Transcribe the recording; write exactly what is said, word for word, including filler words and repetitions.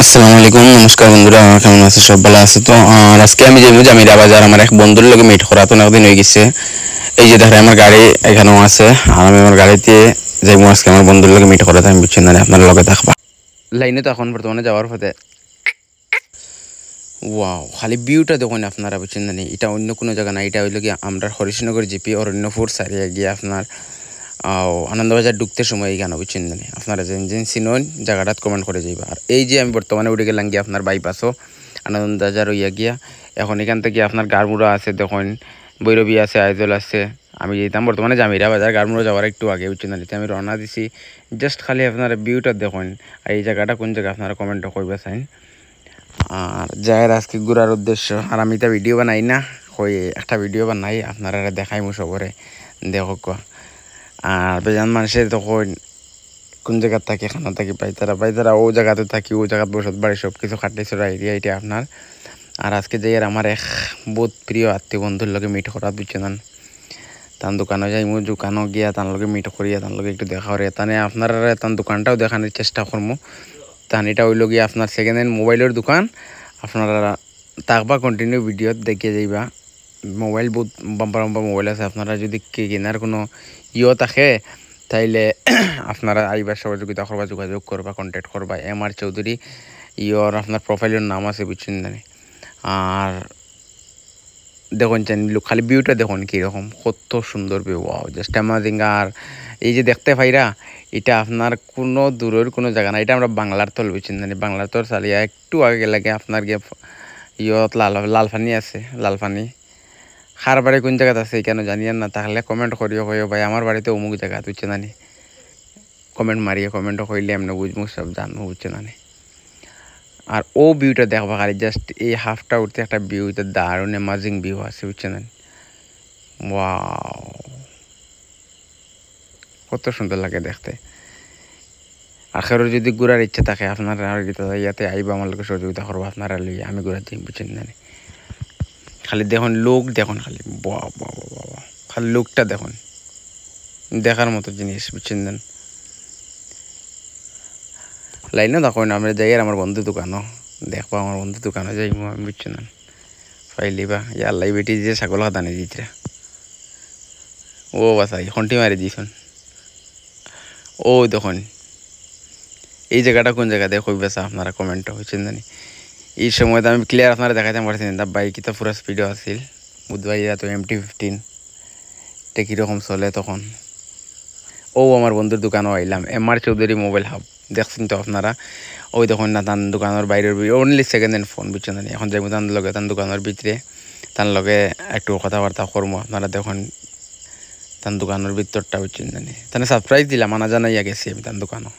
আসসালামু আলাইকুম, নমস্কার বন্ধুরা, কেমন আছো? সব ভালা আছো তো? আর আজকে আমি যাইমু জামিরা বাজার, আমার এক বন্ধুর লগে মিট করাত অনেক দিন অই গেছে। এই যে দেখরা, আমার গাড়ি এখানেও আছে, আর আমি আমার গাড়িতে যাইমু আজকে আমার বন্ধুর লগে মিট করাত, আমি বুঝছি না, আপনারা লগে থাকবা। লাইনে তো এখন বর্তমানে যাওয়ার পথে। ওয়াও, খালি ভিউটা দেখইন আপনারা, বুঝছইন না নি? ইটা অইন্য কুনু জাগা না, ইটা অইলো গিয়া আমরার হরিশনগর জিপি অরণ্যপুর ছাড়িয়া গিয়া আপনার, আও, আনন্দবাজার ঢুকতে সময় ইখানো, বুঝছইন না নি? আপনারা যেন যেন চিনইন, জাগাটাত comment করি যাইবা। আর এই যে আমি বর্তমানে উঠি গেলাম গিয়া আপনার বাইপাসও, আনন্দবাজার অইয়া গিয়া। এখন ইখান থাকি আপনার গাড়মুড়া আছে, দেখইন, ভৈরবী আছে, আইজল আছে। আমি যাইতাম বর্তমানে জামিরা বাজার, গাড়মুড়া যাওয়ার একটু আগে, বুঝছইন না নি? তে আমি রওনা দিছি। Just খালি আপনারা ভিউটা দেখইন, আর এই জাগাটা কুন জাগা আপনারা comment কইবা চাইন। আর যাইর আজকে ঘুরার উদ্দেশ্য, আর আমি ইতা ভিডিও বানাই না, কই একটা ভিডিও বানাই, আপনারারে দেখাইমু সবরে, দেখউক্কা। আর বেজান মানষে দেখইন কুন জাগাত থাকি, কানো থাকি, পাইতারা, পাইতারা অউ জাগাত থাকি, অউ জাগাত বসত বাড়ি, সব কিছু খাটি চড়া এরিয়া ইটা আপনার। আর আজকে যাইর আমার এক বউত প্রিয় আত্মীয় বন্ধুর লগে মিট করাত, বুঝছইন না নি? তান দোকানো যাইমু, দোকানো গিয়া তান লগে মিট করিয়া, তান লগে একটু দেখা করিয়া, তানে আপনারারে তান দোকানটাও দেখানির চেষ্টা করমু। তান ইটা অইলো গিয়া আপনার second hand মোবাইলর দোকান। আপনারা থাকবা continue ভিডিওত, দেখিয়া যাইবা। মোবাইল বউত বাম্পার বাম্পার মোবাইল আছে, আপনারা যদি কি-, কিনার কুনু ইয়ো থাকে, তাইলে আপনারা আইবা, সহযোগিতা করবা, যোগাযোগ করবা, contact করবা। এম আর চৌধুরী ইয়োর আপনার profile-র নাম আছে, বুঝছইন না নি? আর দেখইন চাইন, look, খালি ভিউটা দেখইন কিরকম, কত সুন্দর ভিউ, wow, just amazing। আর এই যে দেখতে পাইরা, ইটা আপনার কুনু দূরর কুনু জাগা না, ইটা আমরার বাংলার তল, বুঝছইন না নি? বাংলার তল ছাড়িয়া একটু আগে গেলে গিয়া আপনার গিয়া ইয়ত লাল, লাল পানি আছে, লাল পানি। কার বাড়ি কুন জাগাত আছে, ইখানো জানিয়ার না, থাকলে comment করিও, কইও, "ভাই, আমার বাড়ি তো অমুক জাগাত", বুঝছইন না নি? Comment মারিয়া comment কইলে এমনে বুঝমু, সব জানমু, বুঝছইন না নি? আর অউ ভিউটা দেখবা খালি, just এই হাফটা উঠতে একটা ভিউ, ইটা দারুণ amazing ভিউ আছে, বুঝছইন না নি? Wow, কত সুন্দর লাগে দেখতে। আর কারোর যদি ঘুরার ইচ্ছা থাকে, আপনারা আর কিতা ইয়াতে আইবা, আমার লগে সহযোগিতা করবা, আপনারা লইয়া আমি ঘুরাত যাইমু, বুঝছইন না নি? খালি দেখইন, look দেখইন খালি, বাহ, বাহ, বাহ, বাহ, বাহ। খালি lookটা দেখইন, দেখার মতো জিনিস, বুঝছইন না নি? লাইনো দেখইন, আমরা যাইয়ার আমার বন্ধুর দোকানো, দেখবা আমার বন্ধুর দোকানো যাইমু আমি, বুঝছইন না নি? পাইলিবা, ইয়া আল্লাহ, ই বেটি যে ছাগল হাতানি দিতরা। ও বাসাই, খন্টি মারি দিছইন। অউ দেখইন, এই জাগাটা কুন জাগা, দেখো বেসা আপনারা comment-ও, বুঝছইন না নি? ই সময় তো আমি clear আপনারারে দেখাইতাম পারছি না, ভাই, কিতা পুরা speed-ও আছিল, বুধবাই রাত M T fifteen, ইটা কিরকম চলে তখন। অউ আমার বন্ধুর দোকানো আইলাম, M R Chowdhury mobile hub, দেখছইন তো আপনারা। অউ দেখইন না, তান দোকানর বাইরর V-, only second hand phone, বুঝছইন না নি? এখন যাইমু তান লগে, তান দোকানর ভিতরে, তান লগে একটু কথাবার্তা করমু। আপনারা দেখইন, তান দোকানর ভিতরটা, বুঝছইন না নি? তানে surprise দিলাম, আনা জানাইয়া গেছি আমি তান দোকানো।